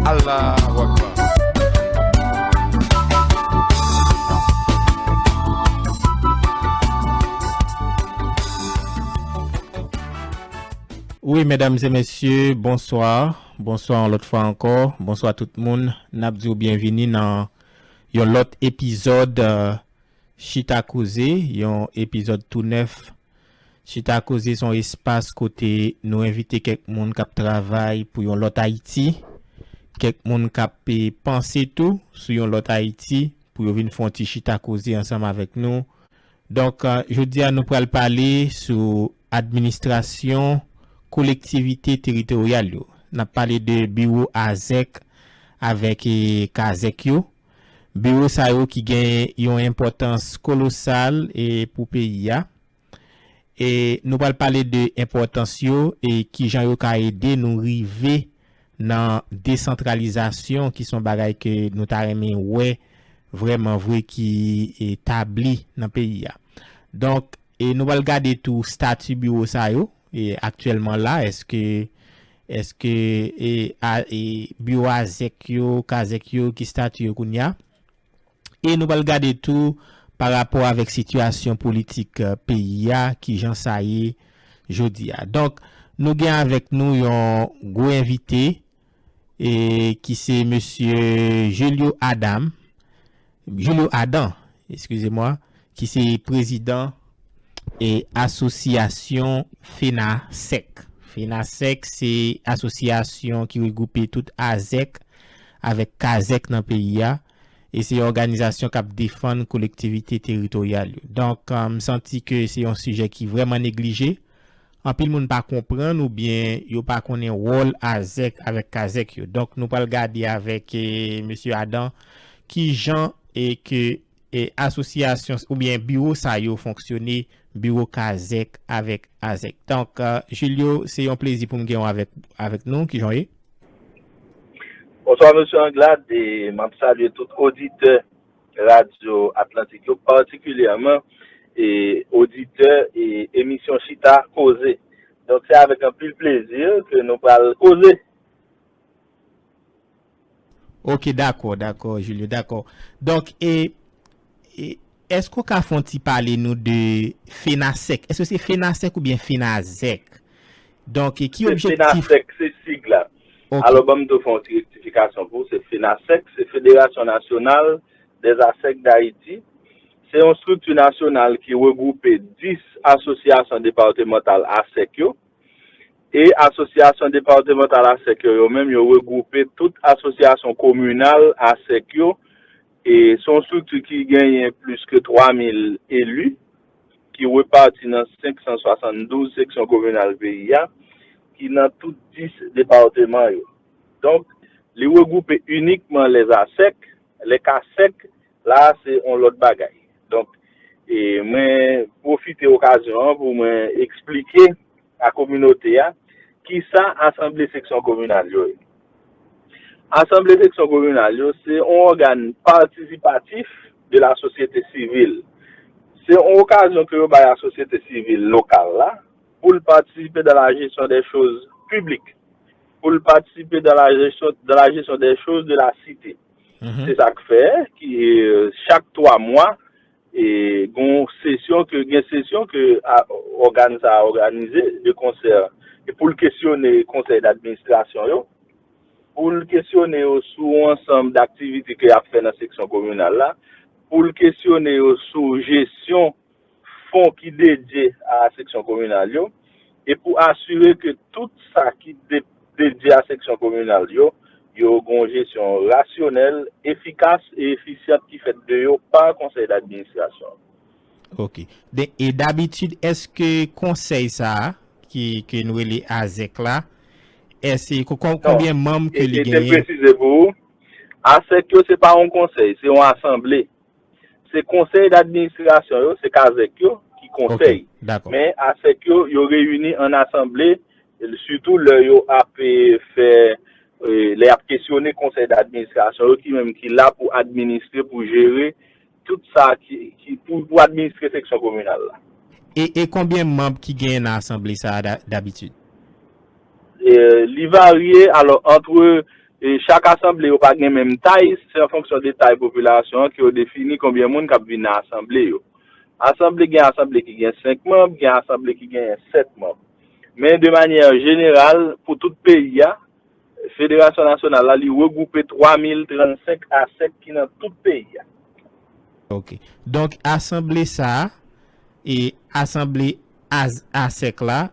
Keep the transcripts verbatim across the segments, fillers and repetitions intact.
Allahu Akbar. Wi, medam e mesye, bonswa. Bonswa yon lòt fwa ankò. Bonswa tout moun. N ap di w byenvini nan yon lòt epizòd, euh, Chita Koze, yon epizòd tou nèf. Chita Koze se yon espas kote nou envite kèk moun k ap travay pou yon lòt Ayiti, kèk moun k ap, eh, panse tou sou yon lòt Ayiti, pou yo vin fè yon ti chita koze ansanm avèk nou. Donk, eh, jodi a, nou pral pale sou administrasyon kolektivite teritoryal yo. N ap pale de biwo azèk avèk, eh, kazèk yo. Biwo sa yo ki gen yon enpòtans kolosal, eh, pou peyi a. E nou pral pale de enpòtans yo e kijan yo ka ede nou rive nan desantralizasyon ki se yon bagay ke nou ta renmen wè vrèman vre ki, e, tabli nan peyi a. Donk, e nou pral gade tou stati biwo sa yo, e aktyèlman la, èske, èske, e, a, e, biwo azèk yo, kazèk yo, ki stati yo kounye a? E nou pral gade tou pa rapò avèk sitiyasyon politik, eh, peyi a, kijan sa ye jodi a. Donk, nou gen avèk nou yon gwo envite, e ki se mesye Julio Adam, Julio Adam, eskize mwa, ki se prezidan e asosyasyon fenasèk. Fenasèk se asosyasyon ki regwoupe tout azèk avèk kazèk nan peyi a. E se yon òganizasyon k ap defann kolektivite teritoryal yo. Donk, eh, m santi ke se yon sijè ki vrèman neglije. Anpil moun pa konprann oubyen yo pa konnen wòl azèk avèk kazèk yo. Donk, nou pral gade avèk, eh, mesye Adam kijan e ke, eh, asosyasyon oubyen biwo sa yo fonksyone, biwo kazèk avèk azèk. Donk, eh, Julio, se yon plezi pou m gen w avèk, avèk nou. Kijan w ye? Bonswa, mesye Anglade, e m ap salye tout oditè Radyo Atlantik yo, patikilyèman, e oditè e emisyon Chita Koze. Donk, se avèk anpil plezi ke nou pral koze. Ok, dakò, dakò, Julio, dakò. Donk, e, e, èske w ka fè yon ti pale nou de fenasèk? Èske se fenasèk oubyen fenazèk? Donk, e ki objektif? Se fenasèk, se sig la. Ok. Alò, ban m tou fè yon ti rektifikasyon pou ou. Se fenasèk, se Fédération Nationale des ASEC d'Haïti. Se yon estrikti nasyonal ki regwoupe dis asosyasyon depatmantal asèk yo. E asosyasyon depatmantal asèk yo, yo menm, yo regwoupe tout asosyasyon kominal asèk yo. E se yon estrikti ki genyen plis ke twa mil eli, ki repati nan senk san swasanndouz seksyon kominal peyi a, ki nan tout dis depatman yo. Donk, li regwoupe inikman lè asèk, lè kasèk, la, se yon lòt bagay. Donk, e mwen pwofite okazyon an pou mwen eksplike a kominote a kisa asanble seksyon kominal yo ye. Asanble seksyon kominal yo, se yon ògàn patisipatif de la sosyete sivil. Se yon okazyon ke yo bay a sosyete sivil lokal la pou l patisipe dans la gestion des choses publiques, pou l patisipe dans la gestion, dans la gestion des choses de la cité. Mhm. Se sa k fè ki, euh, chak twa mwa, e gon sesyon ke, gen sesyon ke a, ògàn sa a òganize de konsè, e pou l kesyone konsèy d'administrasyon yo, pou l kesyone yo sou yon ansanm daktivite ke y ap fè nan seksyon kominal la, pou l kesyone yo sou jesyon fon ki dedye a seksyon kominal yo, e pou asire ke tout sa ki de-, dedye a seksyon kominal yo, yo gon jesyon rasyonèl, efikas e efisyan ki fèt de yo pa konsèy d'administrasyon. Ok. De, e dabitid, èske konsèy sa a, ki, ke nou rele azèk la, èske, ko-, kon-, konbyen manm ke li genyen? Non. E, e te presize pou ou, asèk yo, se pa yon konsèy, se yon asanble. Se konsèy d'administrasyon yo, se kazèk yo ki konsèy. Ok, dakò. Men asèk yo, yo reyini an asanble, sitou lè yo ap, e, fè, e, lè y ap kesyone konsèy d'administrasyon yo, ki menm ki la pou administre, pou jere tout sa ki, ki pou, pou administre seksyon kominal la. E, e konbyen manm ki genyen nan asanble sa a da-, dabitid? E, li varye, alò, antre E chak asanble yo pa gen menm tay, se an fonksyon de tay popilasyon an ke yo defini konbyen moun k ap vin nan asanble yo. Asanble, gen asanble ki gen senk manm, gen asanble ki gen sèt manm. Men de manyè jeneral, pou tout peyi a, Federasyon Nasyonal la, li regwoupe twa mil trannsenk asèk ki nan tout peyi a. Ok. Donk, asanble sa a, e asanble ASEC la,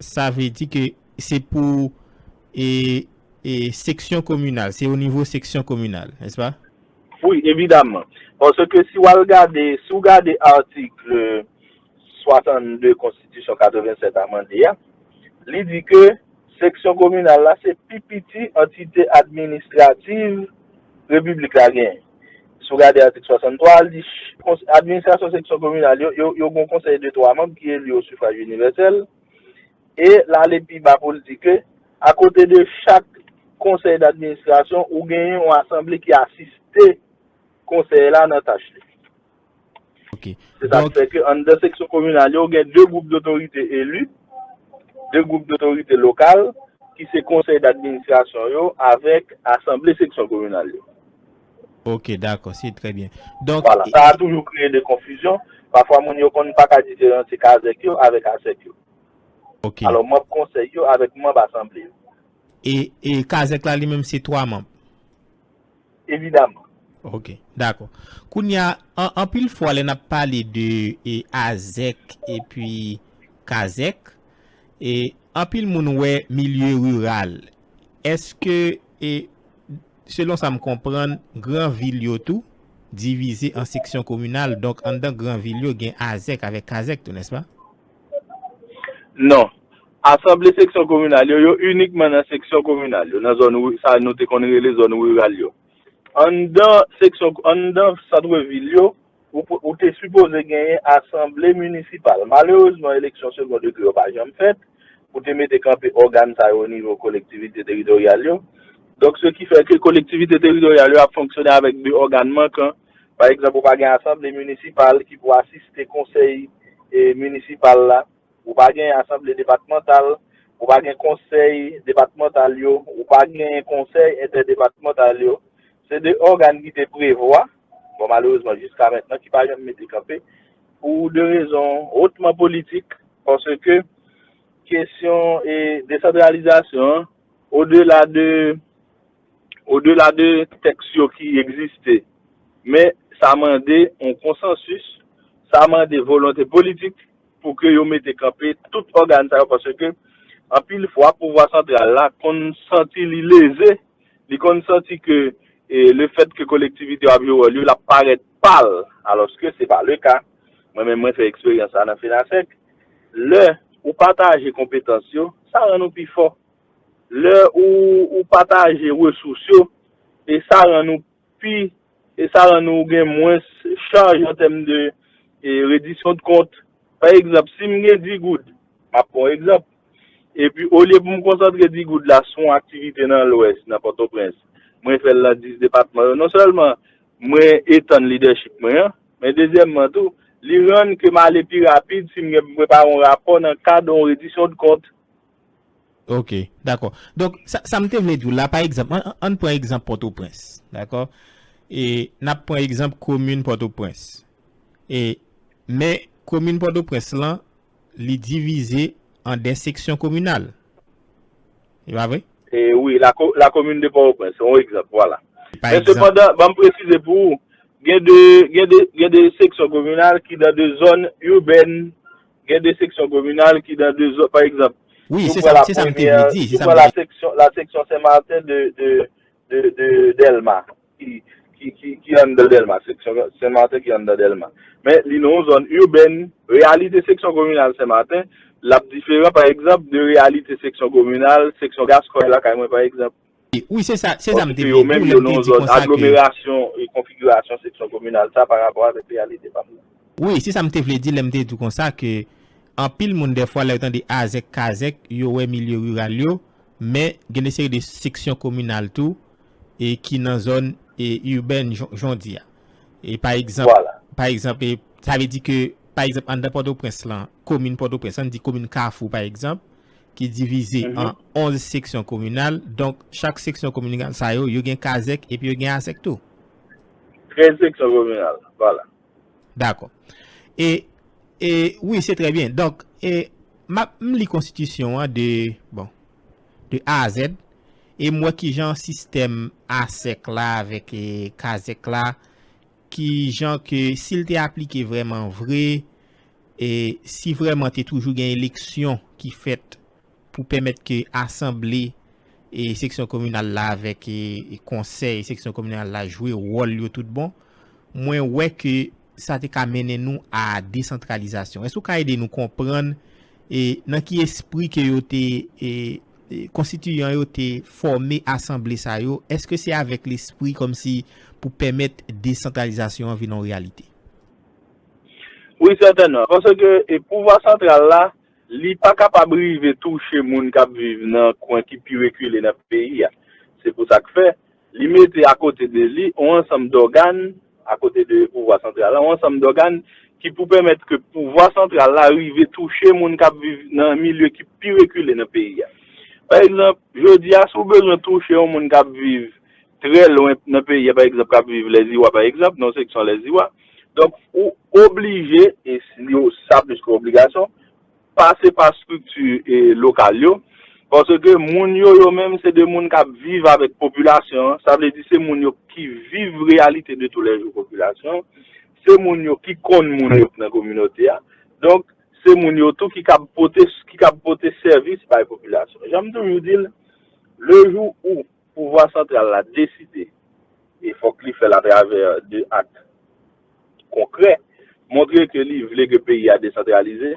sa vle di ke se pou e, e seksyon kominal, se o nivo seksyon kominal, nèspa? Wi, evidaman. Paske si w al gade, si w gade atik swasannde konstitisyon katrevennsèt amande a, li di ke seksyon kominal la se pi piti antite administrativ repiblik la genyen. Si w gade atik swasanntwa, l di administrasyon seksyon kominal yo, yo, yo gen yon konsèy de twa manm ki eli o sifraj inivèsèl, e l ale pi ba pou l di ke, akote de chak konsèy dadministrasyon, ou genyen yon asanble ki asiste konsèy la nan tach li. Ok. Se sa k fè ke anndan seksyon kominal yo, gen de gwoup dotorite eli, de gwoup dotorite lokal, ki se konsèy dadministrasyon yo avèk asanble seksyon kominal yo. Ok, dakò, se trè byen. Donk, Vwala, sa a toujou kreye de konfizyon. Pafwa, moun yo konn pa ka diferansye kazèk yo avèk asèk yo. Ok. Alò, manm konsèy yo avèk manm asanble yo. E, e kazèk la li menm se twa manm? Evidaman. Ok, dakò. Kounye a, an, anpil fwa, lè n ap pale de e, azèk epi kazèk, e anpil moun wè milye riral. Èske, e, selon sa m konprann, gran vil yo tou divize an seksyon kominal, donk anndan gran vil yo gen azèk avèk kazèk tou, nèspa? Non. Asanble seksyon kominal yo, yo inikman nan seksyon kominal yo, nan zòn ri-, sa nou te konn rele zòn riral yo. Anndan seksyon, anndan sant vil yo, ou, ou te sipoze genyen asanble minisipal. Malerezman, eleksyon segon degre yo pa janm fèt pou te mete kanpe ògàn sa yo o nivo kolektivite teritoryal yo. Donk, se ki fè ke kolektivite teritoryal yo ap fonksyone avèk de ògàn mankan. Pa egzanp, ou pa gen asanble minisipal ki pou asiste konsèy e, minisipal la. Ou pa gen asanble depatmantal, ou pa gen konsèy depatmantal yo, ou pa gen konsèy entèdepatmantal yo. Se de ògàn ki te prevwa, bon, malerezman, jiska mentnan, ki pa janm mete kanpe, pou de rezon hotman politik, paske kesyon e desantralizasyon an, odela de, odela de tèks yo ki egziste, men sa mande yon konsansis, sa mande volonte politik, pou ke yo mete kanpe tout ògàn sa yo, paske anpil fwa pouvwa santral la konn santi li leze, li konn santi ke e, lefèt ke kolektivite yo ap jwe wòl yo, l ap parèt pa l, alòske se pa le ka. Mwen menm mwen fè eksperyans sa nan FENASEC. Lè ou pataje konpetans yo, sa rann ou pi fò. Lè ou, ou pataje resous yo, e sa rann ou pi, e sa rann ou gen mwens chaj an tèm de e, redisyon de kont. Pa egzanp, si m gen di goud, m ap pran yon egzanp, epi olye pou m konsantre di goud la sou yon aktivite nan Lwès, nan Pòtoprens, mwen fè l nan dis depatman yo, non sèlman mwen etann lidèchip mwen an, men dezyèmman tou, li rann ke m ale pi rapid si m gen pou prepare yon rapò nan kad yon redisyon de kont. Ok, dakò. Donk, sa, sa m te vle di w la, pa egzanp, ann, ann pran egzanp Pòtoprens, dakò? E n ap pran egzanp komin Pòtoprens. E, men komin Pòtoprens lan, li divize an de seksyon kominal. E pa vre? E wi, la, co- la commune de Port-au-Prince, se yon egzanp, vwala. Pa Men egzanp, sepandan, ban m presize pou ou, gen de, gen de, gen de seksyon kominal ki nan de zòn ibèn, gen de seksyon kominal ki nan de zòn, pa egzanp, wi, si w se pran sa, la se sa m te premyè, vle di, si se w sa m pran la te seksyon, la seksyon Sen Maten de, de, de, de Dèlma, ki, ki, ki, ki anndan Dèlma, seksyon Sen Maten ki anndan Dèlma. Men li nan yon zòn ibèn, reyalite seksyon kominal Sen Maten, l ap diferan, pa egzanp, de reyalite seksyon kominal, seksyon Gaskòy lakay mwen, pa egzanp. Wi, se sa, se sa m te Paske vle yo di menm w, yo lè m nan te yon di zòn konsa ke aglomerasyon e konfigirasyon seksyon kominal sa pa rapò avèk reyalite pa m nan. Wi, se sa m te vle di lè m te di w konsa ke anpil moun dèfwa lè yo tande azèk kazèk, yo wè milye riral yo, men gen de seri de seksyon kominal tou e ki nan zòn e ibèn jan jan w di a. E pa egzanp, Vwala. Pa egzanp, e sa vle di ke pa egzanp anndan Pòtoprens lan, komin Pòtoprens, ann di komin Kafou pa egzanp, ki divize an onz seksyon kominal. Donk, chak seksyon kominal sa yo, yo gen kazèk epi yo gen asèk tou. Trèz seksyon kominal, vwala. Dakò. E, e, wi, se trè byen. Donk, e, m ap, m li konstitisyon an de, bon, de A a Z, e m wè kijan sistèm asèk la avèk e, kazèk la, kijan ke si l te aplike vrèman vre, e si vrèman te toujou gen eleksyon ki fèt pou pèmèt ke asanble e seksyon kominal la avèk e, e konsèy seksyon kominal la jwe wòl yo tout bon, mwen wè ke sa te ka mennen nou a desantralizasyon. Èske w ka ede nou konprann e nan ki espri ke yo te e, e, konstitiyan yo te fòme asanble sa yo? Èske se avèk lespri kòmsi pou pèmèt desantralizasyon an vin yon reyalite? Wi, sètènman. Paske e pouvwa santral la, li pa kapab rive touche moun k ap viv nan kwen ki pi rekile nan peyi a. Se pou sa k fè, li mete akote de li yon ansanm dògàn, akote de pouvwa santral la, yon ansanm dògàn ki pou pèmèt ke pouvwa santral la rive touche moun k ap viv nan milye ki pi rekile nan peyi a. Pa egzanp, jodi a, si w bezwen touche yon moun k ap viv trè lwen nan peyi a, pa egzanp, k ap viv Lèziwa, pa egzanp, nan seksyon Lèziwa. Donk, ou oblije, e yo sa plis ke obligasyon, pase pa estrikti e, lokal yo, paske moun yo, yo menm, se de moun k ap viv avèk popilasyon an, sa vle di se moun yo ki viv reyalite de toulèjou popilasyon an, se moun yo ki konn moun yo nan kominote a, donk, se moun yo tou ki kab pote, ki kab pote sèvis bay popilasyon. Jan m toujou di l, le jou ou pouvwa santral la deside, e fòk li fè l atravè de ak konkrè, montre ke li vle ke peyi a desantralize,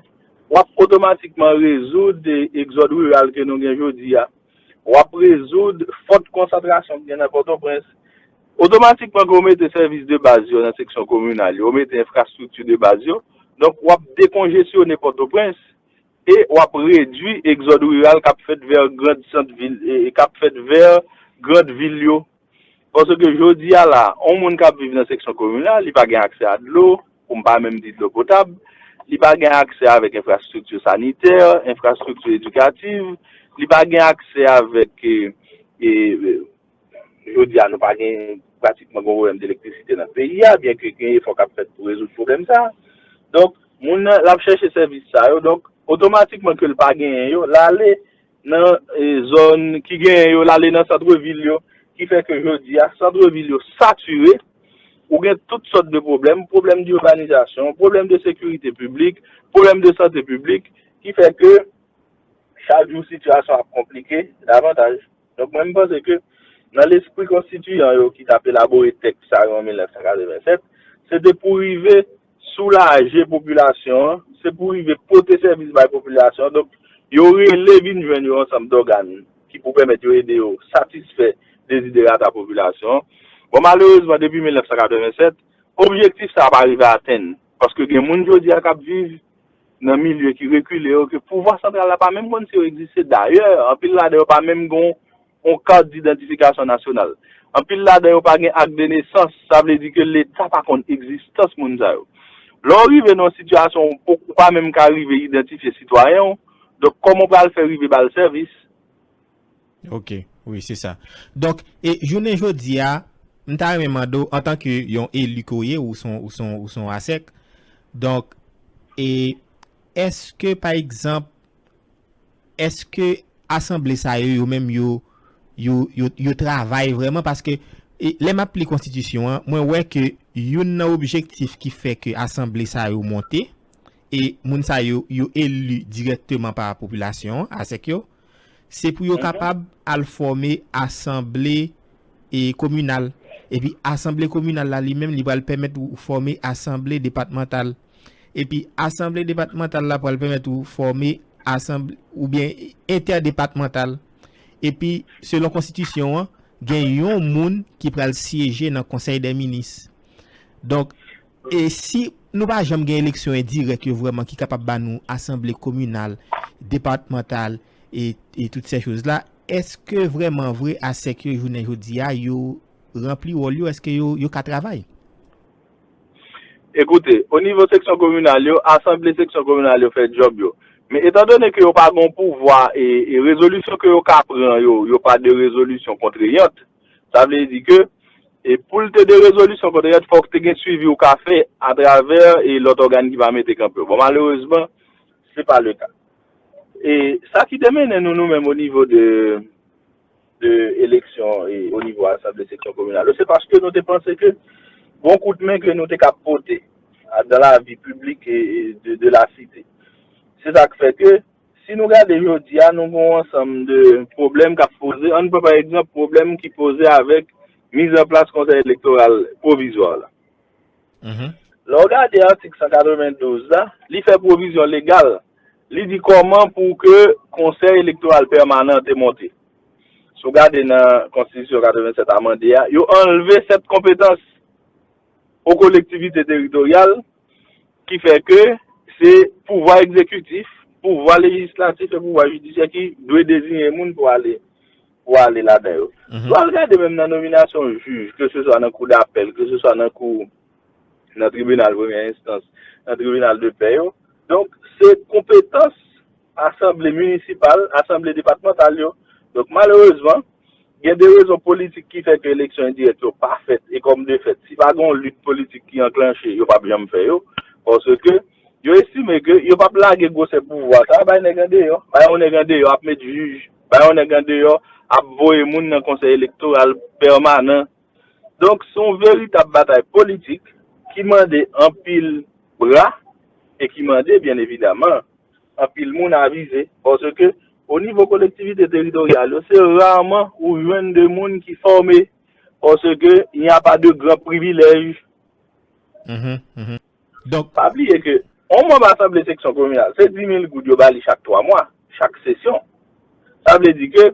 w ap otomatikman rezoud egzòd riral ke nou gen jodi a. W ap rezoud fòt konsantrasyon k gen nan Pòtoprens. Otomatikman ke w mete sèvis de baz yo nan seksyon kominal yo, w mete enfrastrikti de baz yo, donk w ap dekonjesyone Pòtoprens e w ap redui egzòd riral k ap fèt vè grand sant vil, e k ap fèt vè grand vil yo. Paske jodi a la, yon moun k ap viv nan seksyon kominal, li pa gen aksè a dlo, pou m pa menm di dlo potab, li pa gen aksè avèk enfrastrikti sanitè, enfrastrikti edikatif, li pa gen aksè avèk e, e, jodi a nou pa gen pratikman gen pwoblèm de elektrisite nan peyi a, byen ke gen efò k ap fèt pou rezoud pwoblèm sa a. Donk, moun nan, l ap chèche sèvis sa yo, donk, otomatikman ke l pa genyen yo, l ale nan e, zòn ki genyen yo, l ale nan sant vil yo, ki fè ke jodi a, sant vil yo satire, ou gen tout sòt de pwoblèm, pwoblèm de urbanizasyon, pwoblèm de sekirite piblik, pwoblèm de sante piblik, ki fè ke chak jou sitiyasyon ap konplike davantaj. Donk mwen m panse ke nan lespri konstitiyan yo ki t ap elabore tèks sa yo an mil nèf san katreven sèt, se te pou rive soulaje popilasyon an, se pou rive pote sèvis bay popilasyon an. Donk yo rele vin jwenn yon ansanm dògàn ki pou pèmèt yo ede yo satisfè deziderata popilasyon an. Bon, malerezman, depi mil nèf san katreven sèt, objektif sa a pa rive atenn, paske gen moun jodi a k ap viv nan milye ki rekile yo ke pouvwa santral la pa menm konn si yo egziste. Dayè, anpil ladan yo pa menm gen yon kat didantifikasyon nasyonal. Anpil ladan yo pa gen ak de nesans, sa vle di ke Leta pa konn egzistans moun sa yo. Lè w rive nan yon sitiyasyon ou pa menm ka rive idantifye sitwayen w, donk kòman w pral fè rive ba l sèvis? Ok, wi, se sa. Donk, e jounen jodi a, m ta renmen mande w, antanke yon eli ke w ye, ou se yon, ou se yon, ou se yon asèk, donk, e èske, pa egzanp, èske asanble sa yo, yo menm, yo, yo, yo, yo travay vrèman? Paske e, lè m ap li konstitisyon an, mwen wè ke youn nan objektif ki fè ke asanble sa yo monte, e moun sa yo, yo eli dirèkteman pa popilasyon an, asèk yo, se pou yo kapab al fòme asanble e kominal. Epi asanble kominal la li menm, li pral pèmèt ou fòme asanble depatmantal. Epi asanble depatmantal la pral pèmèt ou fòme asanble oubyen entèdepatmantal. Epi selon konstitisyon an, gen yon moun ki pral syeje nan konsèy dè minis. Donk, e si nou pa janm gen eleksyon endirèk yo vrèman ki kapab ba nou asanble kominal, depatmantal e, e tout sè choz la, èske vrèman vre asèk yo jounen jodi a yo ranpli wòl yo, èske yo, yo ka travay? Ekoute, o nivo seksyon kominal yo, asanble seksyon kominal yo fè djòb yo. Men etandone ke yo pa gen pouvwa e, e rezolisyon ke yo ka pran yo, yo pa de rezolisyon kontreyant, sa vle di ke e pou l te de rezolisyon kontreyant, fòk te gen swivi ou ka fè atravè e lòt ògàn ki va mete kanpe yo. Bon, malerezman, se pa le ka. E sa ki te mennen nou, nou menm o nivo de, de eleksyon e o nivo asanble seksyon kominal yo, se paske nou te panse ke bon kout men ke nou te ka pote a, dan la vi piblik e, e de, de la site. Se sa k fè ke, si nou gade jodi a, nou gen yon ansanm de pwoblèm k ap poze. Ann pran, pa egzanp, pwoblèm ki poze avèk mizanplas konsèy elektoral pwovizwa la. Lè w gade atik san katrevendouz la, li fè pwovizyon legal. Li di kòman pou ke konsèy elektoral pèmanan te monte. Si w gade nan konstitisyon katrevennsèt amande a, yo anlve sèt konpetans o kolektivite teritoryal, ki fè ke se pouvwa egzekitif, pouvwa lejislatif e pouvwa jidisyè ki dwe deziyen moun pou ale, pou ale ladan yo. Si w al gade menm nan nominasyon jij, ke se swa nan kou dapèl, ke se swa nan kou, nan tribinal premyè enstans, nan tribinal de pè yo. Donk, se konpetans asanble minisipal, asanble depatmantal yo. Donk, malerezman, gen de rezon politik ki fè ke eleksyon endirèk yo pa fèt, e kòm de fèt, si pa gen yon lit politik ki anklanche, yo p ap janm fè yo, paske yo estime ke yo p ap lage gwosè pouvwa sa a bay nèg andeyò, bay yon nèg andeyò ap met jij, bay yon nèg andeyò ap voye moun nan konsèy elektoral pèmanan. Donk, se yon veritab batay politik ki mande anpil bra e ki mande, byen evidaman, anpil moun avize. Paske, o nivo kolektivite teritoryal yo, se raman ou jwenn de moun ki fòme. Paske, il n'y a pas de grand privilège. Donk, pa bliye ke yon manm asanble seksyon kominal, se dis mil goud yo ba li chak twa mwa, chak sesyon. Sa vle di ke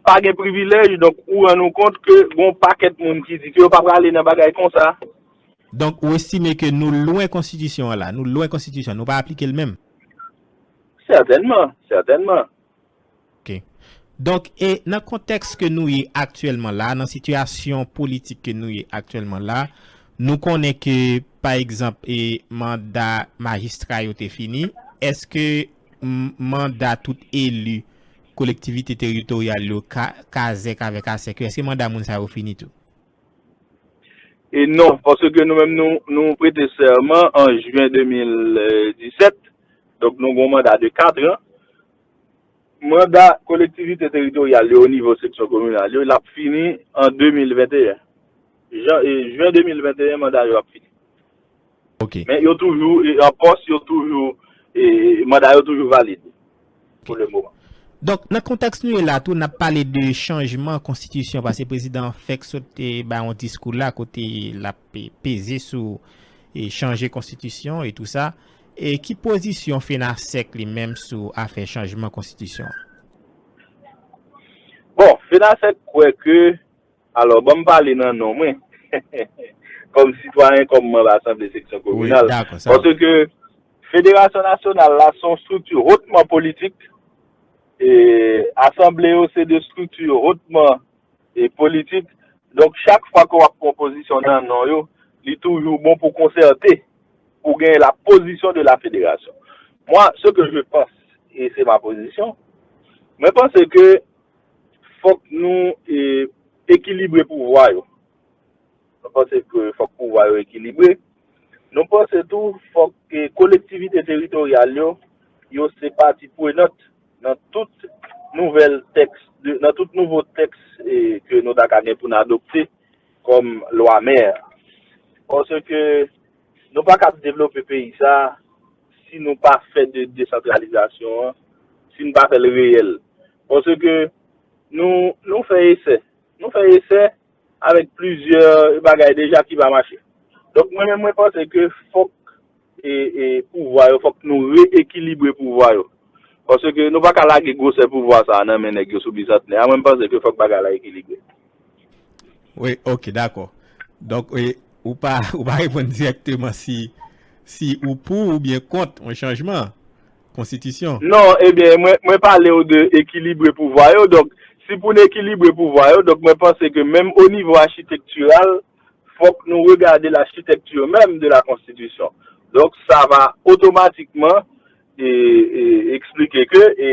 pa gen privilèj, donk ou rann ou kont ke gon pakèt moun ki di ke yo pa prale nan bagay konsa. Donk, ou estime ke nou lwen konstitisyon an la, nou lwen konstitisyon, nou pa aplike l menm? Sètènman, sètènman. Ok. Donk, e nan kontèks ke nou ye aktyèlman la, nan sitiyasyon politik ke nou ye aktyèlman la, nou konnen ke, pa egzanp, e manda majistra yo te fini. Èske m- manda tout eli kolektivite teritoryal yo, ka- kazèk avèk asèk yo, èske manda moun sa yo fini tou? E non, paske nou menm nou, nou prete sèman an jen de mil disèt, donk nou gen yon manda de kat an. Manda kolektivite teritoryal yo o nivo seksyon kominal yo, l ap fini an de mil venteyen. Jan, e, jen de mil venteyen, manda yo ap fini. Ok. Men yo toujou, e, an pòs, yo toujou, e, manda yo toujou valid pou le moman. Donk, nan kontèks nou ye la tou, n ap pale de chanjman konstitisyon, paske prezidan an fèk sot, e, bay yon diskou la, kote l ap, e, peze sou, e, chanje konstitisyon e tou sa. E ki pozisyon FENASEC li menm sou afè chanjman konstitisyon an? Bon, FENASEC kwè ke, alò, ban m pale nan non mwen, kòm sitwayen, kòm manm asanble seksyon kominal. Wi, dakò, sa. Paske Federasyon Nasyonal la se yon estrikti hotman politik, e asanble yo se de estrikti hotman, e, politik. Donk, chak fwa ke w ap pran pozisyon nan non yo, li toujou bon pou konsète, pou gen la position de la fédération. Moi, ce que je pense, et c'est ma position, mwen panse ke fòk nou, e, ekilibre pouvwa yo. Nou panse ke fòk pouvwa yo ekilibre. Nou panse tou fòk, e, kolektivite teritoryal yo, yo se pati prenant nan tout nouvèl tèks, de, nan tout nouvo tèks, e, ke nou ta ka gen pou n adopte kòm lwa mè. Paske nou pa kab devlope peyi sa a si nou pa fè de desantralizasyon an, si nou pa fè l reyèl. Paske nou, nou fè esè. Nou fè esè avèk plizyè bagay deja ki pa mache. Donk, mwen menm, mwen panse ke fòk, e, e, pouvwa yo, fòk nou reyekilibre pouvwa yo. Paske nou pa ka lage gwosè pouvwa sa a nan men nèg yo sou bisantnè a. Mwen, m panse ke fòk bagay la ekilibre. Wi, ok, dakò. Donk, e, ou pa, ou pa reponn dirèkteman si, si ou pou oubyen kont yon chanjman konstitisyon. Non, ebyen, mwen, mwen pale w de ekilibre pouvwa yo. Donk, si pou n ekilibre pouvwa yo, donk, mwen panse ke menm o nivo achitektiral, fòk nou regade l'architecture même de la Constitution. Donk, sa va otomatikman e, e, eksplike ke e,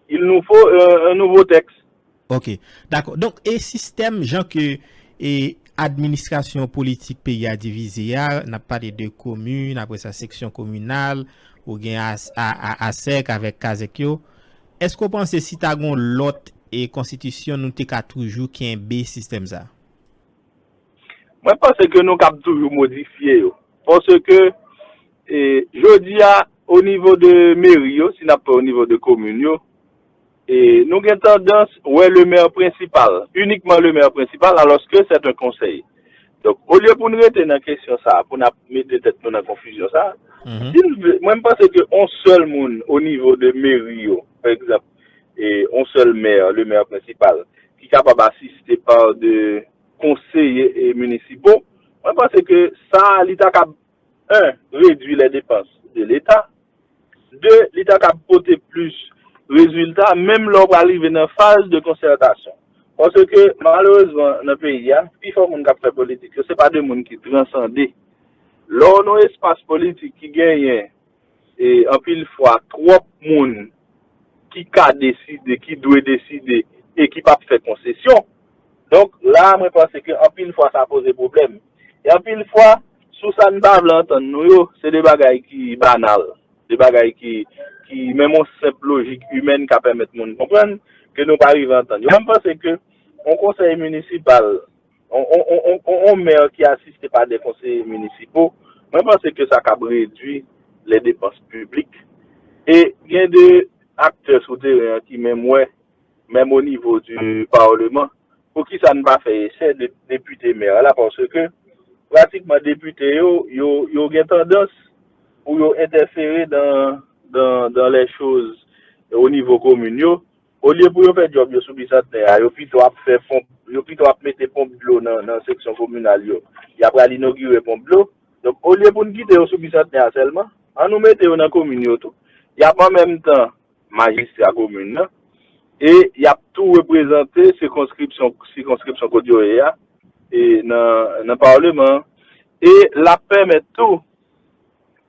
il nous faut un, un nouveau texte. Ok, dakò. Donk, e sistèm jan ke e administrasyon politik peyi a divize a, n ap pale de komin, apre sa seksyon kominal, ou gen a, a, a, asèk avèk kazèk yo. Èske w panse si ta gon lòt e konstitisyon nou te ka toujou kenbe sistèm sa? Mwen panse ke nou kab toujou modifye yo. Paske e, jodi a, o nivo de meri yo, si n ap pran o nivo de komin yo, e, nou gen tandans wè le mè prensipal, inikman le mè prensipal, alòske se yon konsèy. Donk, olye pou n rete nan kesyon sa, pou n ap mete tèt nou nan konfizyon sa, si n vle, mwen m panse ke yon sèl moun o nivo de meri yo, pa egzanp, e, yon sèl mè, le mè prensipal, ki kapab asiste pa de konseye e minisipo, mwen panse ke sa, li ta kab, en, redui lè depans de Leta, de, li ta kab pote plis rezilta, menm lè w pral rive nan faz de konsètasyon. Paske, malerezman, nan peyi a, pifò moun k ap fè politik yo, se pa de moun ki transande. Lè w nan espas politik ki genyen e, anpil fwa, twòp moun ki ka deside, ki dwe deside, e ki p ap fè konsesyon. Donk, la, mwen panse ke anpil fwa, sa poze pwoblèm. E anpil fwa, sou sa n pa vle antann nou yo, se de bagay ki banal, de bagay ki, ki menm yon senp lojik imèn ka pèmèt moun konprann ke nou pa rive antann yo. Mwen, m panse ke yon konsèy minisipal, yon, yon, yon, yon, yon mè ki asiste pa de konseye minisipo, mwen panse ke sa kab redui lè depans piblik. E gen de aktè sou teren an ki menm wè, menm o nivo di paleman, poukisa n pa fè esè de depite mè la, paske pratikman depite yo, yo, yo gen tandans pou yo entèfere dan, dan, dan lè choz o nivo komin yo, olye pou yo fè djòb yo sou Bisantnè a, yo pito ap fè ponp, yo pito ap mete ponp dlo nan, nan seksyon kominal yo. Y ap pral inogire ponp dlo. Donk, olye pou n kite yo sou Bisantnè a sèlman, an nou mete yo nan komin yo tou. Y ap an menm tan majistra komin nan. E y ap tou reprezante sikonskripsyon, sikonskripsyon kot yo ye a, e nan, nan paleman an. E l ap pèmèt tou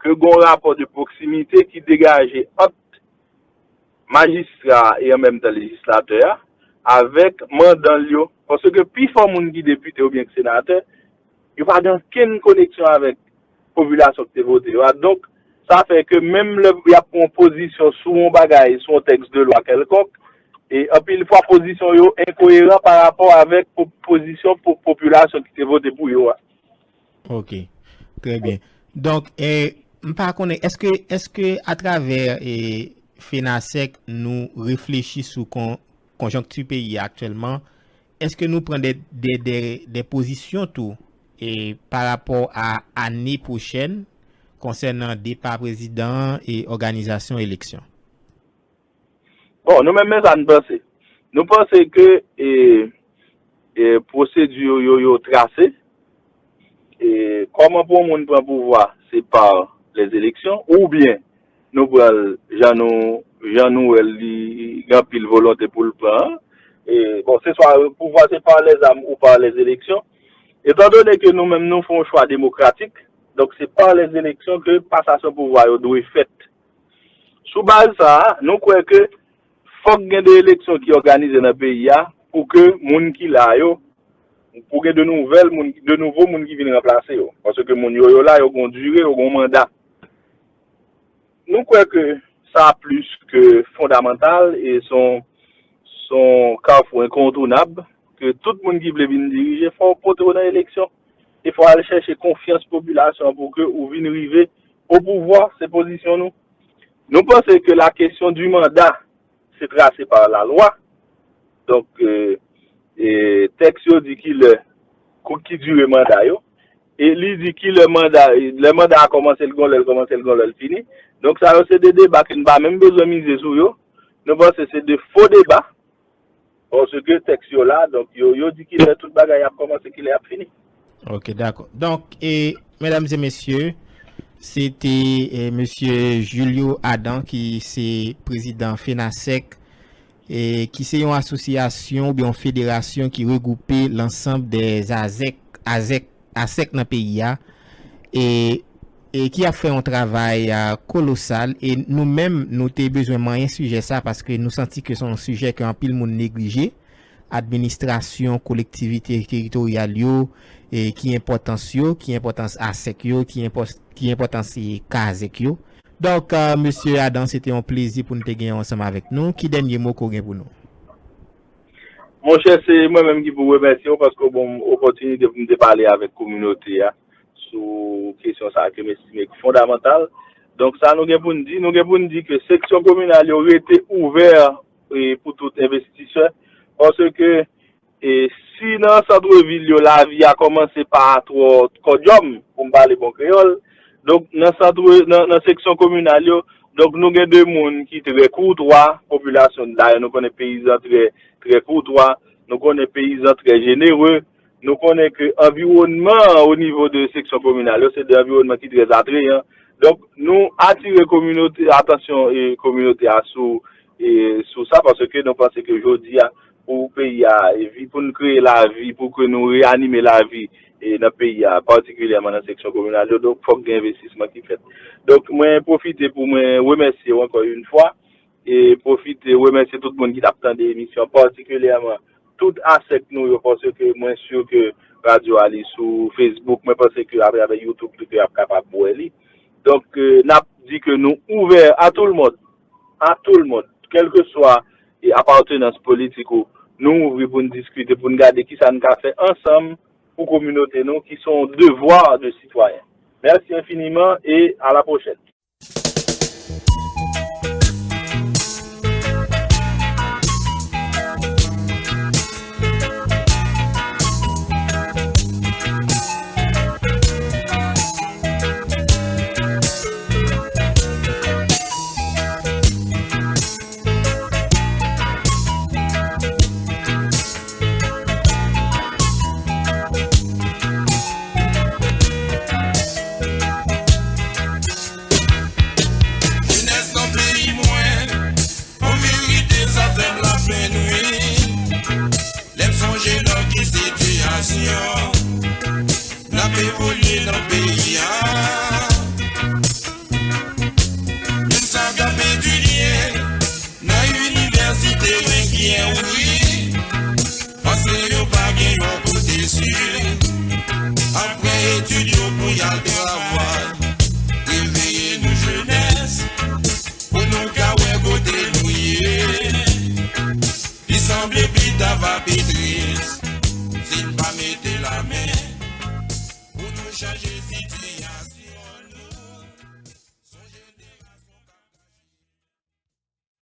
ke gen yon rapò de pwoksimite ki degaje ant majistra a e an menm tan lejislatè a avèk mandan l yo. Paske pifò moun ki depite oubyen ki senatè, yo pa gen okenn koneksyon avèk popilasyon ki te vote yo a. Donk, sa fè ke menm lè y ap pran pozisyon sou yon bagay, sou yon tèks de lwa kèlkonk, e anpil fwa pozisyon yo enkoyeran pa rapò avèk po- pozisyon po- popilasyon ki te vote pou yo a. Ok, trè byen. Donk, e, m pa konnen, èske, èske atravè e, FENASEC nou reflechi sou kon, konjonkti peyi a aktyèlman, èske nou pran de, de, de, de pozisyon tou e, pa rapò a ane pwochèn konsènan depa prezidan e òganizasyon eleksyon? Bon, nou menm, men sa n panse. Nou panse ke e, e, pwosedi yo, yo, yo trase, e, kòman pou yon moun pran pouvwa, se pa lèzeleksyon, oubyen nou pran l jan nou, jan nou wè l, li gen anpil volonte pou l pran an. E, bon, se swa pouvwa se pa lèzam ou pa lèzeleksyon. Etandone ke nou menm nou fè yon chwa demokratik, donk se pa lèzeleksyon ke pasasyon pouvwa yo dwe fèt. Sou baz sa a, nou kwè ke fòk gen de eleksyon ki òganize nan peyi a pou ke moun ki la yo, pou gen de nouvèl moun, de nouvo moun ki vin ranplase yo. Paske moun yo, yo la, yo gon dire, yo gon manda. Nou kwè ke sa plis ke fondamantal e se yon, se yon kafou enkontounab ke tout moun ki vle vin dirije, fò w pote w nan eleksyon e fò w al chèche konfyans popilasyon an pou ke ou vin rive o pouvwa, se pozisyon nou. Nou panse ke la kesyon di manda se trase pa lalwa. Donk, e, e, tèks yo di ki lè, ki dire manda yo. E li di ki lè manda, lè manda a kòmanse, l gon lè, l kòmanse, l gon lè, l fini. Donk, sa yo se de deba ke n pa menm bezwen mize sou yo. Nou panse se de fo deba. Paske tèks yo la, donk yo, yo di ki lè tout bagay ap kòmanse, ki lè ap fini. Ok, dakò. Donk, e, medam e mesye, se te e, mesye Julio Adam ki se prezidan FENASEC, e, ki se yon asosyasyon oubyen yon federasyon ki regwoupe lansanm de azèk, azèk, asèk nan peyi a. E, e ki ap fè yon travay, a, kolosal, e nou menm, nou te bezwen manyen sijè sa, paske nou santi ke se yon sijè ke anpil moun neglije, administrasyon kolektivite teritoryal yo, e ki enpòtans yo, ki enpòtans asèk yo, ki enpòs-, ki enpòtans, e, kazèk yo. Donk, a, mesye Adam, se te yon plezi pou n te genyen w ansanm avèk nou. Ki dènye mo ke w gen pou nou? Monchè, se mwen menm ki pou remèsye w paske w ban m opòtinite pou m te pale avèk kominote a sou kesyon sa a ke m estime ki fondamantal. Donk, sa nou gen pou n di, nou gen pou n di ke seksyon kominal yo rete ouvè, e, pou tout envestisè, paske, e, si nan sant vil yo lavi a kòmanse pa twò kòdyòm, pou m pale bon kreyòl, donk nan sant, nan, nan seksyon kominal yo, donk nou gen de moun ki trè koutwa, popilasyon, dayè nou konnen peyizan trè, trè koutwa, nou konnen peyizan trè jenere, nou konnen ke anviwònman an o nivo de seksyon kominal yo, se de anviwònman ki trè atreyan. Donk, nou atire kominote, atansyon, e, kominote a sou, e, sou sa, paske nou panse ke jodi a, pou peyi a, e, vi-, pou n kreye lavi, pou ke nou reyanime lavi, e, nan peyi a, patikilyèman nan seksyon kominal yo, donk, fòk gen envestisman ki fèt. Donk, mwen pwofite pou mwen remèsye w ankò yon fwa, e pwofite remèsye tout moun ki t ap tande emisyon, patikilyèman tout asèk nou yo, paske mwen si ke radyo a li sou Facebook, mwen panse ke atravè YouTube tou ke y ap kapab wè li. Donk, e, n ap di ke nou ouvè à tout le monde, à tout le monde, kèlkeswa, e, apartenans politik ou, nou ouvri pou n diskite, pou n gade kisa n ka fè ansanm pou kominote nou, ki se yon devwa de sitwayen. Mèsi enfiniman e à la prochaine. Jenès nan peyi mwen, an verite sa fè m lapenn wi. Lè m sonje nan ki sitiyasyon n ap evolye nan peyi a. Moun sa k ap etidye nan inivèsite yo enkyen wi, paske yo pa gen yon kote si. Apre etid yo pou y al travay, reveye nou jenès, pou nou ka wè kote nou ye. Li sanble pita va pi tris, si n pa mete lamen pou nou chanje sitiyasyon.